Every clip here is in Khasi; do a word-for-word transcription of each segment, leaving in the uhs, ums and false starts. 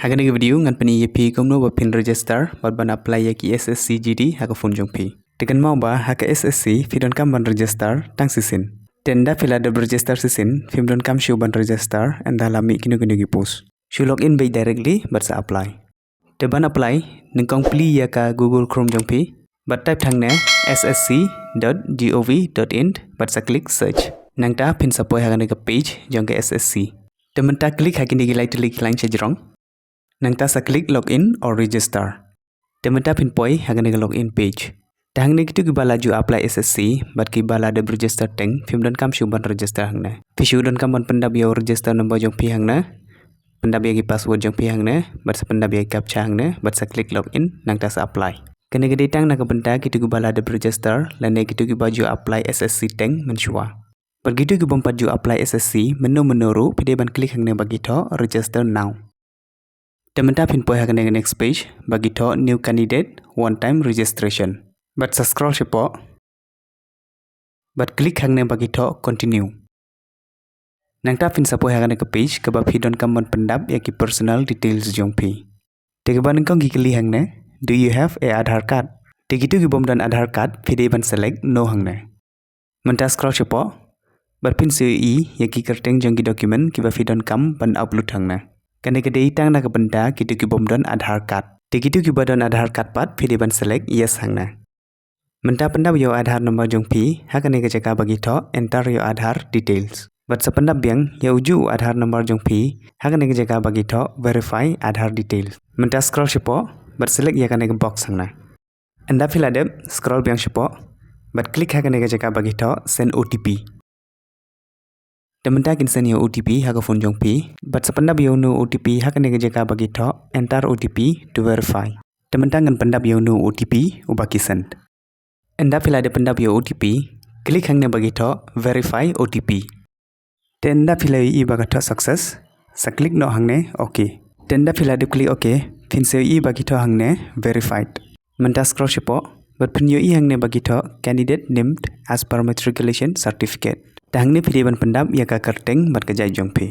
Ha kane ka video ngan pyni ïa phi kumno ba phin register bad ban apply ïa ki S S C G D ha ka phone jong phi. Te kynmaw ba ha ka S S C phi donkam ban register tang shisien. Te ynda phi la dep register shisien, phim donkam shuh ban register ynda la mih kino kino ki post. Shu log in beit directly bad sa apply. Te ban apply, nyngkong plie ïa ka Google Chrome jong phi bad type hangne S S C dot gov dot in bad sa click search. Nangta phin sa poi ha kane ka page jong ka S S C. Te mynta click ha kine ki lai tylli ki line shajrong. Nangta sa click log in or register. Te mynta phin poi ha kane ka log in page. Te hangne kito kiba la ju apply S S C bad kiba la dep register teng, phim donkam shuh ban register hangne. Phi shu donkam ban pyndap ïa u register number jong phi hangne, pyndap ïa ki password jong phi hangne, bad sa pyndap ïa ki captcha hangne, bad sa click log in, nangta sa apply. Kane ka dei tang na ka bynta kito kiba la dep register lane kito kiba ju apply S S C teng mynshuwa. Bad kito ki bym pat ju apply S S C mynno mynno ruh, phi dei ban click hangne ba ki thoh register now. Te mynta phin poi ha kane ka next page ba ki thoh new candidate one time registration. Bad sa scroll shapoh. Bad click hangne ba ki thoh continue. Nangta phin sa poi ha kane ka page kaba phi donkam ban pyndap ïa ki personal details jong phi. Te kaba nyngkong ki kylli hangne, do you have a Aadhaar card? Te kito ki bym don Aadhaar card phi dei ban select no hangne. Mynta scroll shapoh bad phin sa ïohi ïa ki kyrteng jong ki document kiba phi donkam ban upload hangne. Kane ka dei tang na ka bynta kito ki bym don Aadhaar card. Te kito kiba don Aadhaar card pat phi dei ban select yes hangne. Mynta pyndap ïa u Aadhaar number jong phi ha kane ka jaka ba ki thoh enter your Aadhaar details. Bad sa pyndap biang ïa ujuh u Aadhaar number jong phi ha kane ka jaka ba ki thoh verify Aadhaar details. Mynta scroll shapoh bad select ïa kane ka box hangne. Ynda phi la dep, scroll biang shapoh bad click ha kane ka jaka ba ki thoh send O T P. Te mynta kin send ïa u O T P ha ka phone jong phi bad sa pyndap ïa une u O T P ha kane ka jaka ba ki thoh enter O T P to verify. Te mynta ngan pyndap ïa une u O T P uba ki send. Ynda phi la dep pyndap ïa u O T P, click hangne ba ki thoh verify O T P. Te ynda phi la ïohi ba ka thoh success, sa click noh hangne okay. Te ynda phi la dep click okay, phin sa ïohi ba ki thoh hangne verified. Mynta scroll shapoh bad phin ïohi hangne ba ki thoh candidate named as per matriculation certificate. Te hangne phi dei ban pyndap ïa ka kyrteng bad ka jait jong phi.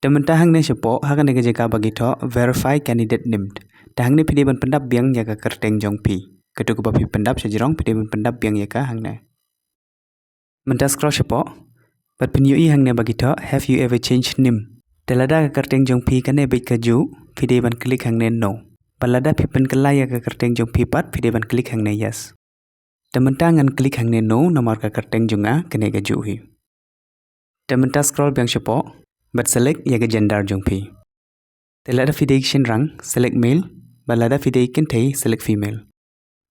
Te mynta hangne shapoh ha kane ka jaka ba ki thoh verify candidate named. Te hangne phi dei ban pyndap biang ïa ka kyrteng jong phi. Kato kaba phi pyndap shajrong phi dei ban pyndap biang ïa ka hangne. Mynta scroll shapoh bad phin ïohi hangne ba ki thoh have you ever changed name? Te lada ka kyrteng jong phi kane beit kajuh, phi dei ban click hangne no. Bad lada phi pynkylla ïa ka kyrteng jong phi pat phi dei ban click hangne yes. Te mynta ngan click hangne no namar ka kyrteng jong nga kane kajuh hi. Te mynta scroll biang shapoh bad select ïa ka gender jong phi. Te lada phi dei ki shynrang, select male, bad lada phi dei kynthei, select female.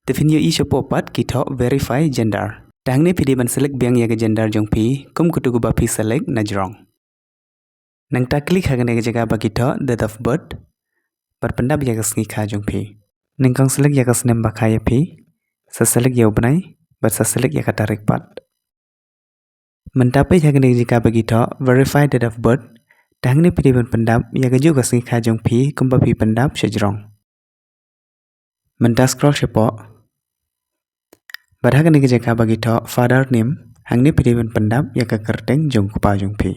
Te phin ïohi shapoh pat ki thoh verify gender. Te hangne phi dei ban select biang ïa ka gender jong phi kum kato kaba phi select najrong. Nangta click ha kane ka jaka ba ki thoh date of birth bad pyndap ïa ka sngi kha jong phi. Nyngkong select ïa ka snem ba kha ïa phi, sa select ïa u bnai bad sa select ïa ka tarik pat. Mynta peit ha kane ka jaka ba ki thoh verify date of birth. Te hangne phi dei ban pyndap ïa kajuh ka sngi kha jong phi kumba phi pyndap shajrong. Mynta scroll shapoh bad ha kane ka jaka ba ki thoh father name, hangne phi dei ban pyndap ïa ka kyrteng jong u kpa jong phi.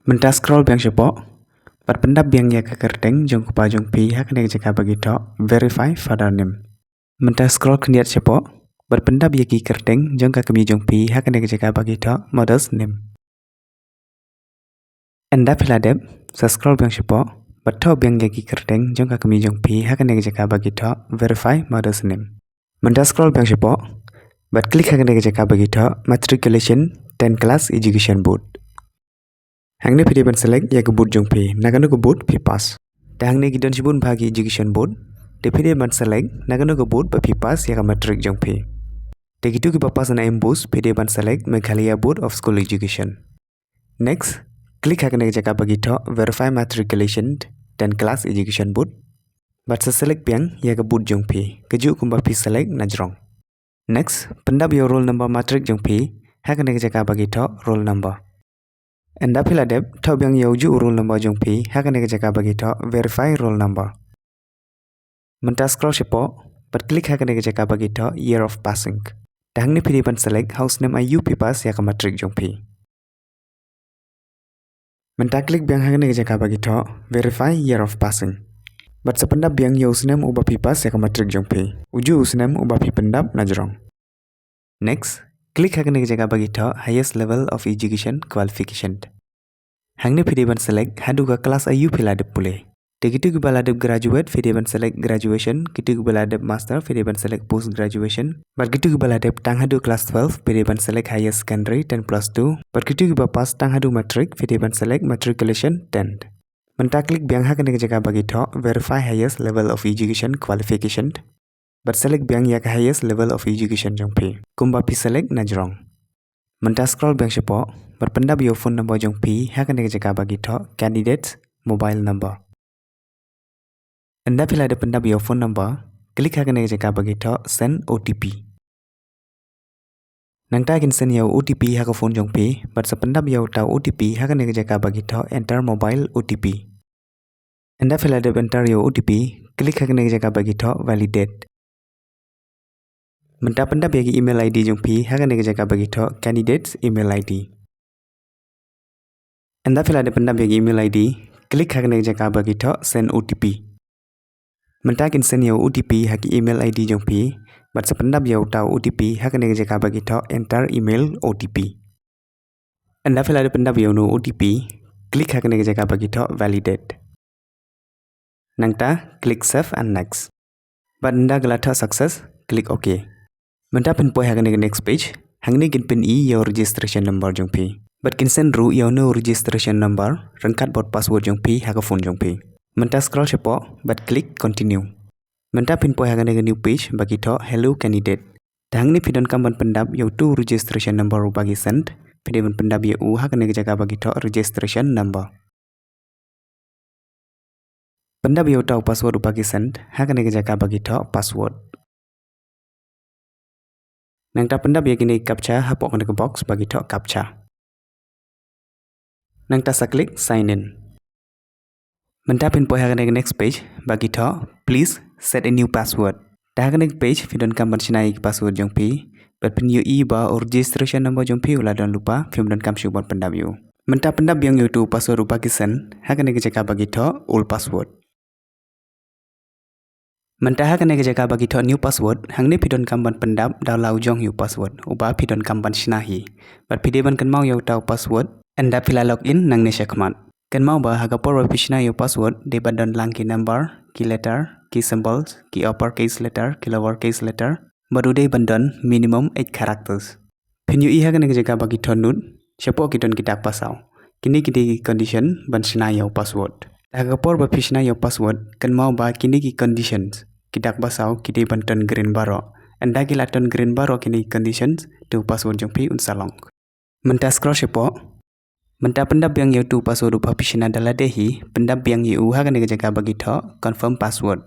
Mynta scroll biang shapoh bad pyndap biang ïa ka kyrteng jong u kpa jong phi ha kane ka jaka ba ki thoh verify father name. Mynta scroll khyndiat shapoh bad pyndap ïa ki kyrteng jong ka kmie jong phi ha kane ka jaka ba ki thoh mother's name. Ynda phi la dep, sa scroll biang shapoh bad thoh biang ïa ki kyrteng jong ka kmie jong phi ha kane ka jaka ba ki thoh verify mother's name. Mynta scroll biang shapoh bad click ha kane ka jaka ba ki thoh matriculation, ten class education board. Hangne phi dei ban select ïa ka board jong phi, na kano ka board phi pass. Te hangne ki don shibun bha ki education board, te phi dei ban select na kano ka board ba phi pass ïa ka matric jong phi. Te kito kiba pass na MBOSE phi dei ban select Meghalaya Board of School Education. Next, click ha kane ka jaka ba ki thoh verify matriculation, ten class education board. Bad sa select biang ïa ka board jong phi, kajuh kumba phi select najrong. Next, pyndap ïa u roll number matric jong phi ha kane ka jaka ba ki thoh roll number. Ynda phi la dep, thoh biang ïa ujuh u roll number jong phi ha kane ka jaka ba ki thoh verify roll number. Mynta scroll shapoh bad click ha kane ka jaka ba ki thoh year of passing. Te hangne phi dei ban select ha u snem aïu phi pass ïa ka matric jong phi. Mynta click biang ha kane ka jaka ba ki thoh Verify Year of Passing. Bad sa pyndap biang ïa u snem uba phi pass ïa ka matric jong phi. U ju u snem uba phi pyndap na jrong. Next, click ha kane ka jaka ba ki thoh Highest Level of Education Qualification. Hangne phi dei ban select haduh ka class aïu phi la dep pule. Te kito kiba la dep graduate phi dei ban select graduation, kito kiba la dep master phi dei ban select post graduation, bad kito kiba la dep tang haduh class twelve phi dei ban select higher secondary ten plus two, bad kito kiba pass tang haduh matric phi dei ban select matriculation ten. Mynta click biang ha kane ka jaka ba ki thoh Verify Highest Level of Education Qualification. Bad select biang ïa ka highest level of education jong phi, kumba phi select na jrong. Mynta scroll biang shapoh, bad pyndap ïa u phone number jong phi ha kane ka jaka ba ki thoh Candidates Mobile Number. Ynda phi la dep pyndap ïa u phone number, click ha kane ka jaka ba ki thoh Send O T P. Nangta kin send ïa u O T P ha ka phone jong phi, bad sa pyndap ïa uta u O T P ha kane ka jaka ba ki thoh Enter Mobile O T P. Ynda phi la dep enter ïa u O T P, click ha kane ka jaka ba ki thoh Validate. Mynta pyndap ïa ki email I D jong phi ha kane ka jaka ba ki thoh Candidates Email I D. Ynda phi la dep pyndap ïa ki email I D, click ha kane ka jaka ba ki thoh Send O T P. Mynta kin send ïa u O T P ha ki email I D jong phi, bad sa pyndap ïa uta u O T P ha kane ka jaka ba ki thoh Enter Email O T P. Ynda phi la dep pyndap ïa uno u O T P, click ha kane ka jaka ba ki thoh Validate. Nangta click Save and Next. Bad ynda ka la thoh success, click OK. Mynta phin poi ha kane ka next page, hangne kin pyni ïa u registration number jong phi. Bad kin send ruh ïa uno u registration number ryngkat bad password jong phi ha ka phone jong phi. Mynta scroll shapoh, bad click Continue. Mynta phin poi ha kane ka new page ba ki thoh Hello Candidate. Te hangne phi donkam ban pyndap ïa uto u registration number uba ki send, phi dei ban pyndap ïa u ha kane ka jaka ba ki thoh Registration Number. Pyndap ïa uta u password uba ki send ha kane ka jaka ba ki thoh Password. Nangta pyndap ïa kine ki captcha hapoh kane ka box ba ki thoh Captcha. Nangta sa click Sign In. Mynta phin poi ha kane ka next page ba ki thoh Please set a new password. Te ha kane ka page phi donkam ban shna ïa ki password jong phi, bad phin ïohi ba u registration number jong phi u la don lypa, phim donkam shuh ban pyndap ïa u. Mynta pyndap biang ïa uto u password uba ki send ha kane ka jaka ba ki thoh Old Password. Mynta ha kane ka jaka ba ki thoh New Password, hangne phi donkam ban pyndap da la u jong ïa u password uba phi donkam ban shna hi. Bad phi dei ban kynmaw ïa uta u password ynda phi la log in nangne shakhmat. Kynmaw ba ha ka por ba phi shna ïa u password dei ban don lang ki number, ki letter, ki symbols, ki upper case letter, ki lower case letter, bad u dei ban don minimum eight characters. Phin ïohi ha kane ka jaka ba ki thoh Note, shapoh ki don ki dak ba saw. Kine ki dei ki condition ban shna ïa u password. Te ha ka por ba phi shna ïa u password, kynmaw ba kine ki conditions, ki dak ba saw, ki dei ban turn green baroh. Ynda ki la turn green baroh kine ki conditions, te u password jong phi un sa long. Mynta scroll shapoh. Mynta pyndap biang ïa uto u password uba phi shna da lade hi, pyndap biang ïa u ha kane ka jaka ba ki thoh Confirm Password.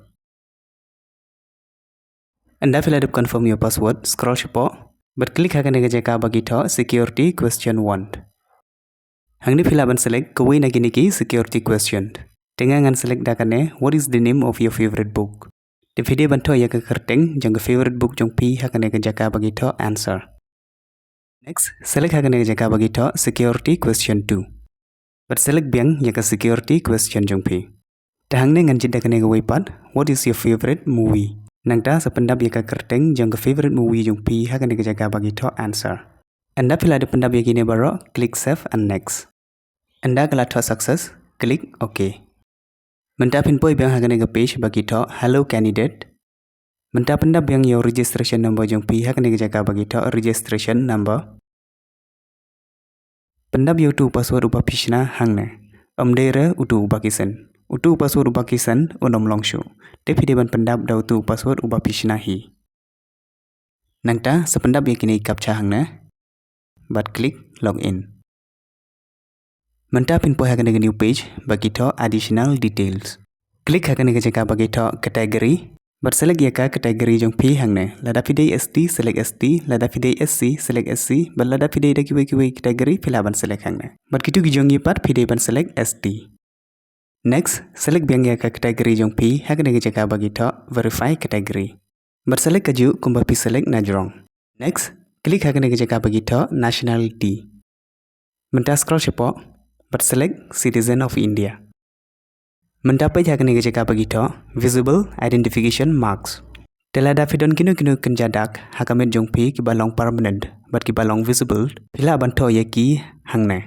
Ynda phi la dep confirm ïa u password, scroll shapoh, bad click ha kane ka jaka ba ki thoh Security Question One. Hangne phi lah ban select kawei na kine ki security question. Te nga ngan select da kane, What is the name of your favorite book? Te phi dei ban thoh ïa ka kyrteng jong ka favorite book jong phi ha kane ka jaka ba ki thoh Answer. Next, select ha kane ka jaka ba ki thoh Security Question Two. Bad select biang ïa ka security question jong phi. Te hangne ngan jied da kane kawei pat, What is your favorite movie? Nangta sa pyndap ïa ka kyrteng jong ka favorite movie jong phi ha kane ka jaka ba ki thoh Answer. Ynda phi la dep pyndap ïa kine baroh, click Save and Next. Ynda ka la thoh success, click OK. Mynta phin poi biang ha kane ka page ba ki thoh Hello Candidate. Mynta pyndap biang ïa u registration number jong phi ha kane ka jaka ba ki thoh Registration Number. Pyndap ïa uto u password uba phi shna hangne. Ym dei re uto uba ki send. Uto u password uba ki send un ym long shuh. Te phi dei ban pyndap da uto u password uba phi shna hi. Nangta sa pyndap ïa kine ki captcha hangne. Bad click Login. Mynta phin poi ha kane ka new page ba ki thoh Additional Details. Click ha kane ka jaka ba ki thoh Category. Bad select ïa ka category jong phi hangne. Lada phi dei S T, select S T. Lada phi dei S C, select S C. Bad lada phi dei da kiwei kiwei category phi lah ban select hangne. Bad kito ki jong ngi pat phi dei ban select S T. Next, select biang ïa ka category jong phi ha kane ka jaka ba ki thoh Verify Category. Bad select kajuh kumba phi select na jrong. Next, click ha kane ka jaka ba ki thoh Nationality. Mynta scroll shapoh. bad select Citizen of India. Mynta peit ha kane ka jaka ba ki thoh Visible Identification Marks. Te lada phi don kino kino ki kynja dak ha ka met jong phi kiba long permanent bad kiba long visible, phi lah ban thoh ïa ki hangne.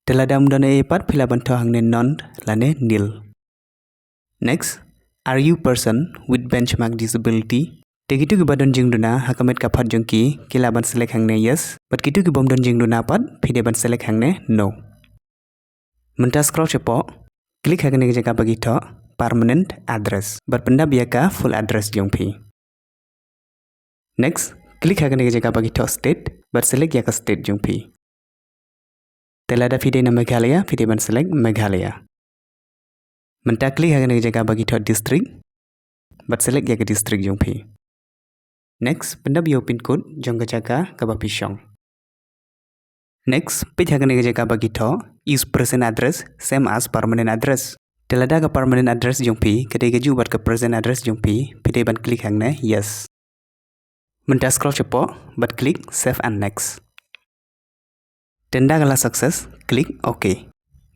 Te lada ym don ei pat, phi lah ban thoh hangne none lane nil. Next, are you person with benchmark disability? Te kito kiba don jingduna ha ka met ka phad jong ki, ki lah ban select hangne yes, bad kito ki bym don jingduna pat, phi dei ban select hangne no. Mynta scroll shapoh, click ha kane ka jaka ba ki thoh Permanent Address bad pyndap ïa ka full address jong phi. Next, click ha kane ka jaka ba ki thoh State bad select ïa ka state jong phi. Te lada phi dei na Meghalaya, phi dei ban select Meghalaya. Mynta click ha kane ka jaka ba ki thoh District bad select ïa ka district jong phi. Next, pyndap ïa u pin code jong ka jaka kaba phi shong. Next, peit ha kane ka jaka ba ki thoh Is present address same as permanent address? Te lada ka permanent address jong phi ka dei kajuh bad ka present address jong phi, phi dei ban click hangne yes. Mynta scroll shapoh bad click Save and Next. Te ynda ka la success, click OK.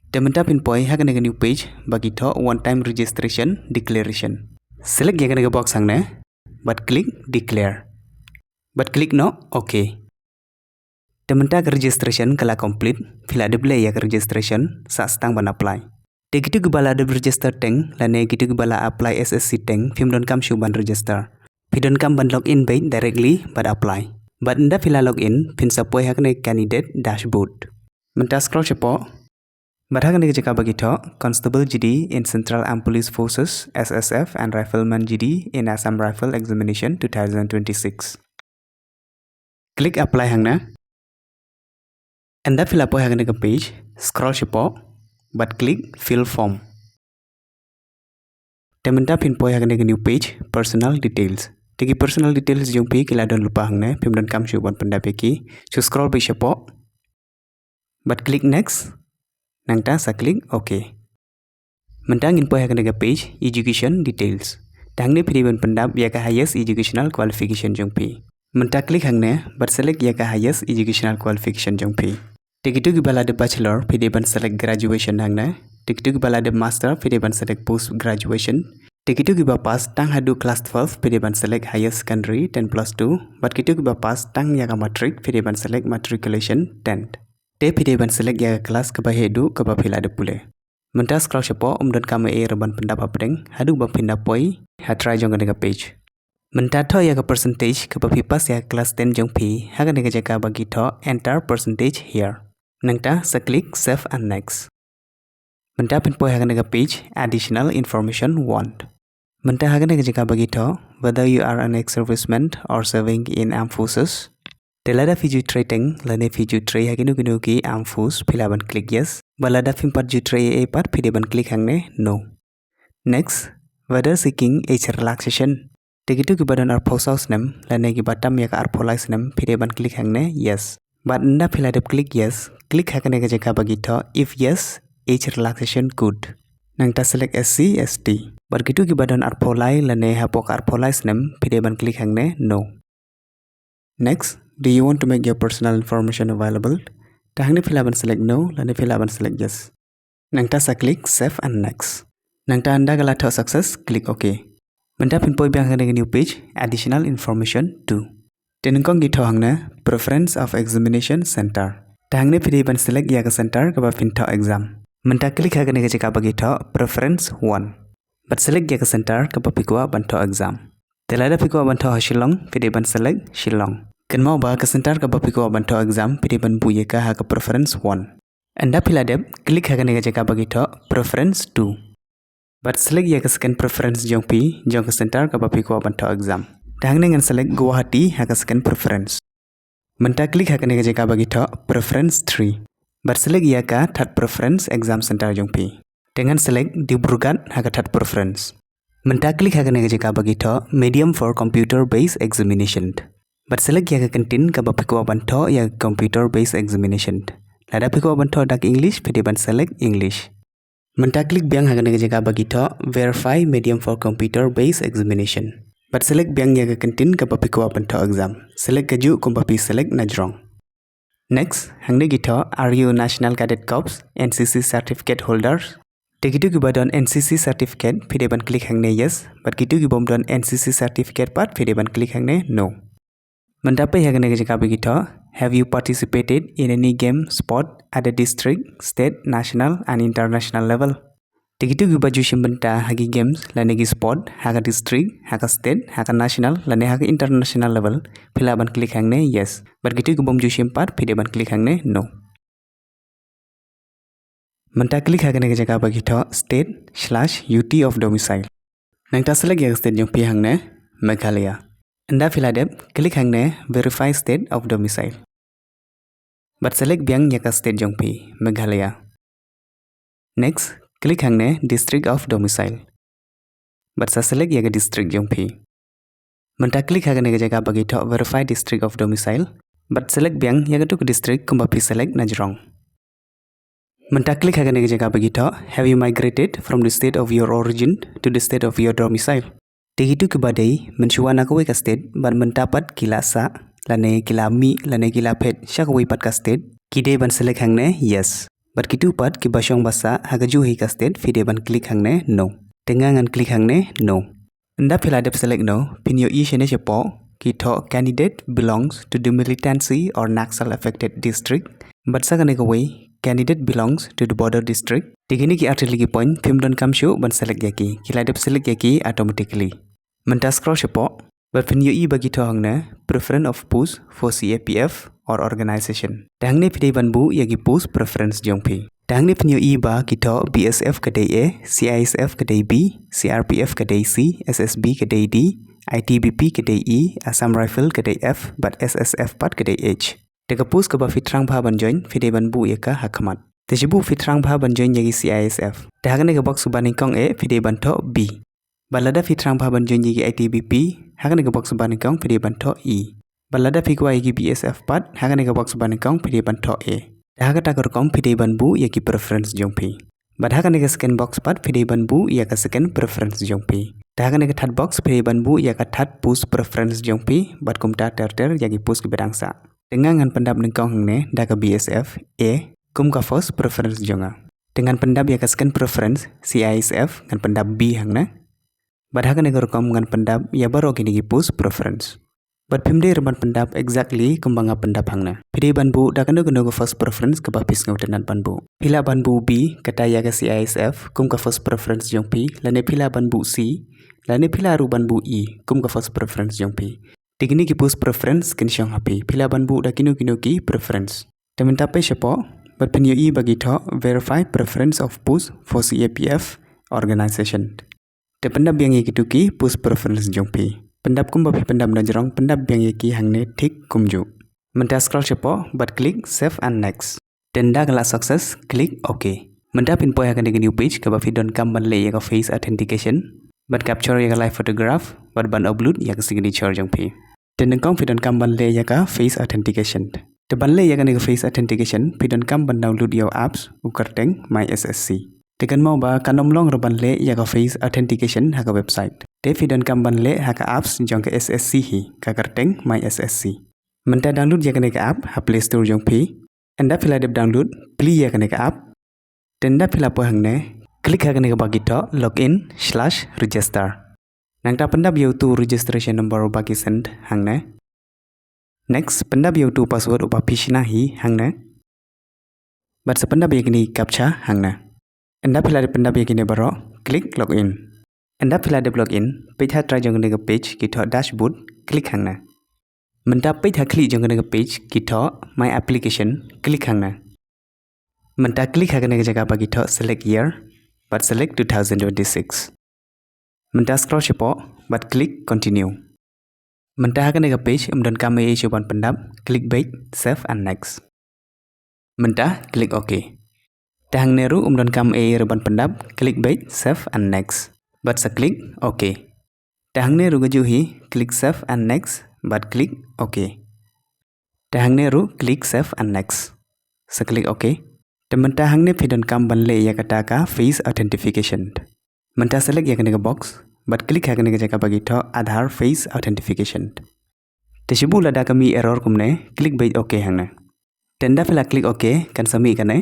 Te mynta phin poi ha kane ka new page ba ki thoh One Time Registration Declaration. Select ïa kane ka box hangne bad click Declare bad click noh OK. Te mynta ka registration ka la complete, phi la dep leh ïa ka registration, sah sdang ban apply. Te kito kiba la dep register teng lane kito kiba la apply S S C teng, phim donkam shuh ban register. Phi donkam ban log in beit directly bad apply. Bad ynda phi la log in, phin sa poi ha kane ka candidate dashboard. Mynta scroll shapoh bad ha kane ka jaka ba ki thoh Constable G D in Central Armed Police Forces, S S F, and Rifleman G D in Assam Rifle Examination two thousand twenty-six. Click apply hangne. Ynda phi la poi ha kane ka page, scroll shapoh bad click fill form. Te mynta phin poi ha kane ka new page, personal details. Te ki personal details jong phi ki la don lypa hangne, phim donkam shuh ban pyndap ïa ki. Shu scroll beit shapoh bad click next. Nangta sa click OK. Mynta ngin poi ha kane ka page education details. Te hangne phi dei ban pyndap ïa ka highest educational qualification jong phi. Mynta click hangne bad select ïa ka highest educational qualification jong phi. Te kito kiba la dep bachelor, phi dei ban select graduation hangne. Te kito kiba la dep master, phi dei ban select post graduation. Te kito kiba pass tang haduh class twelve, phi dei ban select higher secondary ten plus two. Bad kito kiba pass tang ïa ka matric, phi dei ban select matriculation ten. Te phi dei ban select ïa ka class kaba heh duh kaba phi la dep pule. Mynta scroll shapoh, ym donkam ei ei ruh ban pyndap hapdeng haduh ba phin da poi ha trai jong kane ka page. Mynta thoh ïa ka percentage kaba phi pass ïa ka class ten jong phi ha kane ka jaka ba ki thoh enter percentage here. Nangta sa click save and next. Mynta phin poi ha kane ka page additional information want. Mynta ha kane ka jaka ba ki thoh whether you are an ex-serviceman or serving in armed forces. Te lada phi ju trei teng lane phi ju trei ha kino kino ki armed force, phi lah ban click yes. Bad lada phim pat ju trei ei ei pat, phi dei ban click hangne no. Next, whether seeking age relaxation. Te kito kiba don arphew saw snem lane kiba tam ïa ka arphew lai snem, phi dei ban click hangne yes. Bad ynda phi la dep click yes, click ha kane ka jaka ba ki thoh if yes, age relaxation good. Nangta select S C, S T. Bad kito kiba don arphew lai lane hapoh ka arphew lai snem, phi dei ban click hangne no. Next, do you want to make your personal information available? Te hangne phi lah ban select no lane phi lah ban select yes. Nangta sa click save and next. Nangta ynda ka la thoh success, click OK. Mynta phin poi biang ha kane ka new page, additional information two. Te nyngkong ki thoh hangne preference of examination center. Te hangne phi dei ban select ïa ka center kaba phin thoh exam. Mynta click ha kane ka jaka ba ki thoh preference one. Bad select ïa ka center kaba phi kwah ban thoh exam. Te lada phi kwah ban thoh ha Shillong, phi dei ban select Shillong. Kynmaw ba ka center kaba phi kwah ban thoh exam, phi dei ban buh ïa ka ha ka preference one. Ynda phi la dep, click ha kane ka jaka ba ki thoh preference two. Bad select ïa ka second preference jong phi jong ka center kaba phi kwah ban thoh exam. Te hangne ngan select Guwahati ha ka second preference. Mynta click ha kane ka jaka ba ki thoh preference three. Bad select ïa ka third preference exam center jong phi. Te ngan select Dibrugarh ha ka third preference. Mynta click ha kane ka jaka ba ki thoh medium for computer based examination. Bad select ïa ka kyntien kaba phi kwah ban thoh ïa ka computer based examination. Lada phi kwah ban thoh da ka English, phi dei ban select English. Mynta click biang ha kane ka jaka ba ki thoh verify medium for computer based examination. Bad select biang ïa ka kyntien kaba phi kwah ban thoh exam. Select kajuh kumba phi select na jrong. Next, hangne ki thoh, are you National Cadet Corps N C C certificate holders? Te kito kiba don N C C certificate, phi dei ban click hangne yes, bad kito ki bym don N C C certificate pat, phi dei ban click hangne no. Mynta peit ha kane ka jaka ba ki thoh, have you participated in any game, sport at the district, state, national and international level? Te kito kiba ju shim bynta ha ki games lane ki sport ha ka district, ha ka state, ha ka national lane ha ka international level, phi lah ban click hangne yes. Bad kito ki bym ju shim pat, phi dei ban click hangne no. Mynta click ha kane ka jaka ba ki thoh state slash U T of domicile. Nangta select ïa ka state jong phi hangne Meghalaya. Ynda phi la dep, click hangne verify state of domicile. Bad select biang ïa ka state jong phi, Meghalaya. Next, click hangne district of domicile. Bad sa select ïa ka district jong phi. Mynta click ha kane ka jaka ba ki thoh verify district of domicile. Bad select biang ïa kato ka district kumba phi select na jrong. Mynta click ha kane ka jaka ba ki thoh, have you migrated from the state of your origin to the state of your domicile? Te kito kiba dei mynshuwa na kawei ka state bad mynta pat ki la sah lane ki la mih lane ki la phet sha kawei pat ka state, ki dei ban select hangne yes. Bad kito pat kiba shong ba sah ha kajuh hi ka state, phi dei ban click hangne no. Te nga ngan click hangne no. Ynda phi la dep select no, phin ïohi shane shapoh ki thoh candidate belongs to the militancy or Naxal affected district. Bad sa kane kawei, candidate belongs to the border district. Te kine ki artylli ki point phim donkam shuh ban select ïa ki, ki la dep select ïa ki automatically. Mynta scroll shapoh, bad phin ïohi ba ki thoh hangne preference of post for C A P F or organization. Te hangne phi dei ban buh ïa ki post preference jong phi. Te hangne phin ïohi ba ki thoh B S F ka dei A, C I S F ka dei B, C R P F ka dei C, S S B ka dei D, I T B P ka dei E, Assam Rifle ka dei F, bad S S F pat ka dei H. Te ka post kaba phi thrang bha ban join, phi dei ban buh ïa ka ha khmat. Te shibun phi thrang bha ban join ïa ki C I S F. Te ha kane ka box ba nyngkong eh, phi dei ban thoh B. Bad lada phi thrang bha ban join ïa ki I T B P, ha kane ka box ba nyngkong phi dei ban thoh E. Bad lada phi kwah ïa ki B S F pat, ha kane ka box ba nyngkong phi dei ban thoh A. Te ha kata ka rukom phi dei ban buh ïa ki preference jong phi. Bad ha kane ka second box pat phi dei ban buh ïa ka second preference jong phi. Te ha kane ka third box phi dei ban buh ïa ka third post preference jong phi, bad kumta ter ter ïa ki post kiba dang sah. Te nga ngan pyndap nyngkong hangne da ka B S F A kum ka first preference jong nga. Te ngan pyndap ïa ka second preference C I S F, ngan pyndap B hangne. Bad ha kane ka rukom ngan pyndap ïa baroh kine ki post preference. Bad phim dei ruh ban pyndap exactly kumba nga pyndap hangne. Phi dei ban buh da kano kano ka first preference kaba phi sngewtynnat ban buh. Phi lah ban buh B, kata ïa ka C I S F kum ka first preference jong phi, lane phi lah ban buh C, lane phi lah ruh ban buh E kum ka first preference jong phi. Te kine ki post preference kin shong ha phi, phi lah ban buh da kino kino ki preference. Te mynta peit shapoh, bad phin ïohi ba ki thoh verify preference of post for C A P F organization. Te pyndap biang ïa kito ki post preference jong phi. Pyndap kumba phi pyndap na jrong, pyndap biang ïa ki hangne thik kumjuh. Mynta scroll shapoh, bad click save and next. Te ynda ka la success, click OK. Mynta phin poi ha kane ka new page kaba phi donkam ban leh ïa ka face authentication, bad capture ïa ka live photograph, bad ban upload ïa ka signature jong phi. Te nyngkong phi donkam ban leh ïa ka face authentication. Te ban leh ïa kane ka face authentication, phi donkam ban download ïa u apps u kyrteng My S S C. Te kynmaw ba kan ym long ruh ban leh ïa ka face authentication ha ka website. Te phi donkam ban leh ha ka apps jong ka S S C hi, ka kyrteng My S S C. Mynta download ïa kane ka app ha Play Store jong phi. Ynda phi la dep download, plie ïa kane ka app. Te ynda phi la poi hangne, click ha kane kaba ki thoh login slash register. Nangta pyndap ïa uto u registration number uba ki send hangne. Next, pyndap ïa uto u password uba phi shna hi hangne. Bad sa pyndap ïa kine ki captcha hangne. Ynda phi la dep pyndap ïa kine baroh, click login. Ynda phi la dep login, peit ha trai jong kane ka page ki thoh dashboard, click hangne. Mynta peit ha khlieh jong kane ka page ki thoh My Application, click hangne. Mynta click ha kane ka jaka ba ki thoh select year, bad select two thousand twenty-six. Mynta scroll shapoh, bad click continue. Mynta ha kane ka page ym donkam ei ei shuh ban pyndap, click beit, save and next. Mynta click OK. Te hangne ruh ym donkam ei ei ruh ban pyndap, click beit, save and next. Bad sa click OK. Te hangne ruh kajuh hi, click save and next, bad click OK. Te hangne ruh click save and next. Sa click OK. Te mynta hangne phi donkam ban leh ïa kata ka face authentication. Mynta select ïa kane ka box, bad click ha kane ka jaka ba ki thoh Aadhaar face authentication. Te shibun lada ka mih error kumne, click beit OK hangne. Te ynda phi la click OK, kan sa mih kane: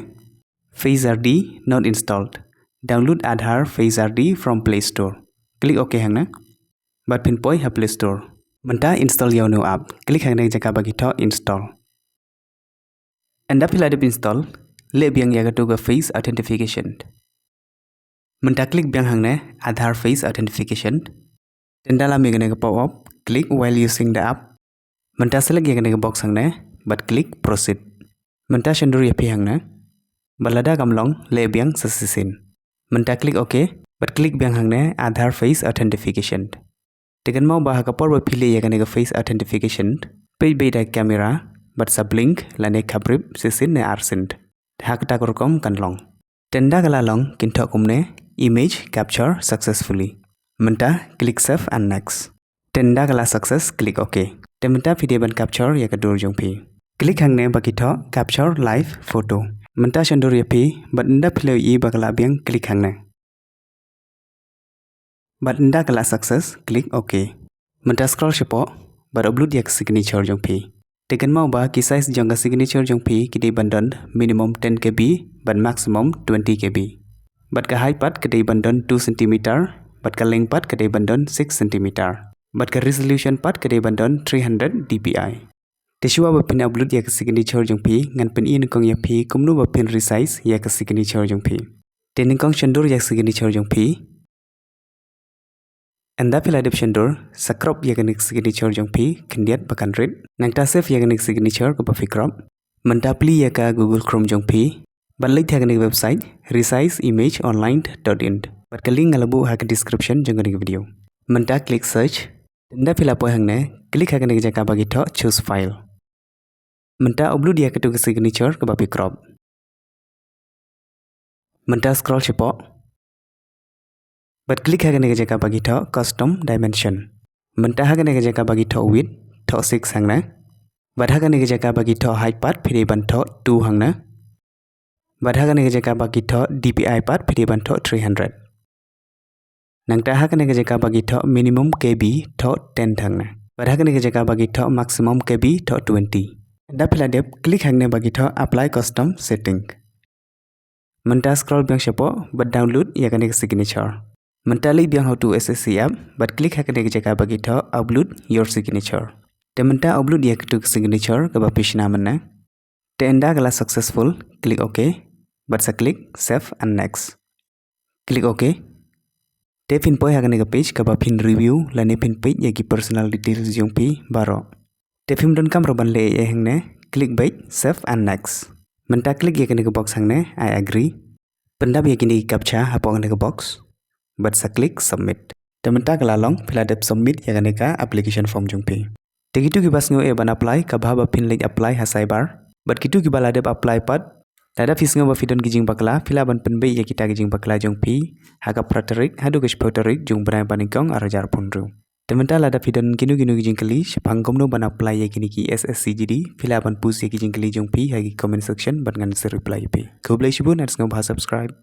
Face R D not installed. Download Aadhaar Face R D from Play Store. Click OK hangne. Bad phin poi ha Play Store. Mynta install ïa u new app. Click hangne jaka ba ki thoh install. Ynda phi la dep install, leh biang ïa katu ka face authentication. Mynta click biang hangne Aadhaar face authentication. Te ynda la mih kane ka pop up, click while using the app. Mynta select ïa kane ka box hangne bad click proceed. Mynta shon dur ïa phi hangne. Bad lada kam long, leh biang sa shisien. Mynta click OK bad click biang hangne Aadhaar face authentication. Te kynmaw ba ha ka por ba phi leh ïa kane ka face authentication, peit beit da ka camera bad sa blink lane khaprip shisien ne arsien. Ha kata ka rukom kan long. Te ynda ka la long, kin thoh kumne: Image capture successfully. Mynta click save and next. Te ynda ka la success, click OK. Te mynta phi dei ban capture ïa ka dur jong phi. Click hangne ba ki thoh capture live photo. Mynta shon dur ïa phi, bad ynda phi la ïohi ba ka la biang, click hangne. Bad ynda ka la success, click OK. Mynta scroll shapoh bad upload ïa ka signature jong phi. Te kynmaw ba ki size jong ka signature jong phi ki dei ban don minimum ten K B bad maximum twenty K B. Bad ka height pat ka dei ban don two centimeter, bad ka length pat ka dei ban don six centimeter. Bad ka resolution pat ka dei ban don three hundred D P I. Te shuwa ba phin upload ïa ka signature jong phi, ngan pyni nyngkong ïa phi kumno ba phin resize ïa ka signature jong phi. Te nyngkong shon dur ïa ka signature jong phi. Ynda phi la dep shon dur, sa crop ïa kane ka signature jong phi khyndiat ba kan rit. Nangta save ïa kane ka signature kaba phi crop. Mynta plie ïa ka Google Chrome jong phi bad leit ha kane ka website resize image online dot in. Bad ka link nga la buh ha ka description jong kane ka video. Mynta click search. Ynda phi la poi hangne, click ha kane ka jaka ba ki thoh choose file. Mynta upload ïa katu ka signature kaba phi crop. Mynta scroll shapoh bad click ha kane ka jaka ba ki thoh custom dimension. Mynta ha kane ka jaka ba ki thoh width, thoh six hangne. Bad ha kane ka jaka ba ki thoh height pat phi dei ban thoh two hangne. Bad ha kane ka jaka ba ki thoh D P I pat phi dei ban thoh three hundred. Nangta ha kane ka jaka ba ki thoh minimum K B thoh ten hangne. Bad ha kane ka jaka ba ki thoh maximum K B thoh twenty. Ynda phi la dep, click hangne ba ki thoh apply custom setting. Mynta scroll biang shapoh bad download ïa kane ka signature. Mynta leit biang ha utu S S C app bad click ha kane ka jaka ba ki thoh upload your signature. Te mynta upload ïa katu ka signature kaba phi shna mynne. Te ynda ka la successful, click OK bad sa click save and next. Click OK. Te phin poi ha kane ka page kaba phin review lane phin peit ïa ki personal details jong phi baroh. Te phim donkam ruh ban leh ei ei hangne, click beit save and next. Mynta click ïa kane ka box hangne, I agree. Pyndap ïa kine ki captcha hapoh kane ka box bad sa click submit. Te mynta ka la long, phi la dep submit ïa kane ka application form jong phi. Te kitu kiba sngew eh ban apply, ka bha ba phin leit apply ha cyber. Bad kitu kiba la dep apply pat, lada phi sngew ba phi don ki jingbakla, phi lah ban pynbeit ïa kita ki jingbakla jong phi ha ka phra tarik haduh ka shiphew tarik jong u bnai ba nyngkong arhajar arphew hynriew. Te mynta lada phi don kino kino ki jingkylli shaphang kumno ban apply ïa kine ki S S C G D, phi lah ban post ïa ki jingkylli jong phi ha ki comment section bad ngan sa reply ïa phi. Khublei shibun, lada sngew bha subscribe.